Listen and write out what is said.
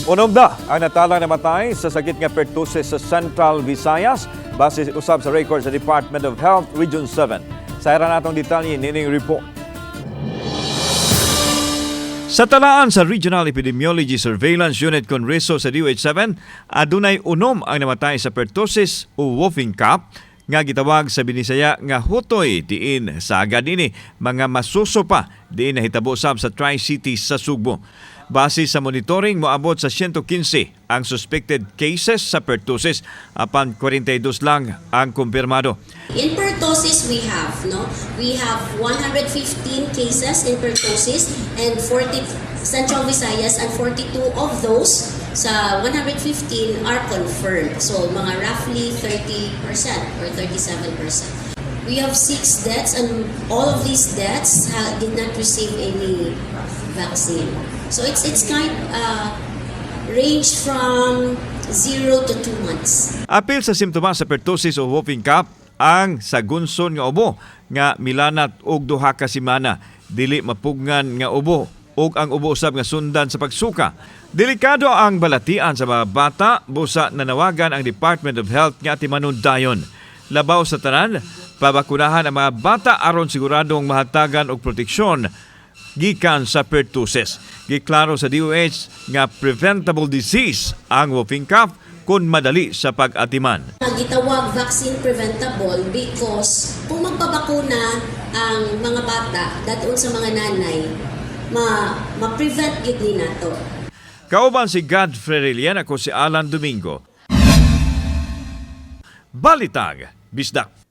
Unom na ang natalang namatay sa sakit nga pertussis sa Central Visayas base usab sa record sa Department of Health Region 7. Sa natong detalye nining report. Sa talaan sa Regional Epidemiology Surveillance Unit kon RESO sa DOH-7, adunay 6 ang namatay sa pertussis o whooping cough nga gitawag sa Binisaya nga hutoy diin sa agad ini mga masuso pa diin nahitabo sab sa Tri-City sa Sugbo. Base sa monitoring, moabot sa 115 ang suspected cases sa pertussis apan 42 lang ang kumpirmado. In pertussis, we have, no? We have 115 cases in pertussis and 40 Central Visayas, and 42 of those sa 115 are confirmed. So, mga roughly 30% or 37%. We have six deaths, and all of these deaths did not receive any vaccine. So, it's kind range from 0 to 2 months. Apil sa simptomas sa pertussis o whooping cough ang sagunson nga ubo nga milanat og 2 ka semana, dili mapugngan nga ubo ug ang ubo usab nga sundan sa pagsuka. Delikado ang balatian sa mga bata, busa nanawagan ang Department of Health nga atimanon dayon. Labaw sa tanan, pabakunahan ang mga bata aron siguradong mahatagan og proteksyon gikan sa pertussis. Giklaro sa DOH nga preventable disease ang whooping cough kung madali sa pag-atiman. Gitawag vaccine preventable because kung magpabakuna ang mga bata dad-on sa mga nanay, ma ma-prevent gyud ni nato. Kauban si Godfrey Relian, ako si Alan Domingo. Balitag, Bisdak.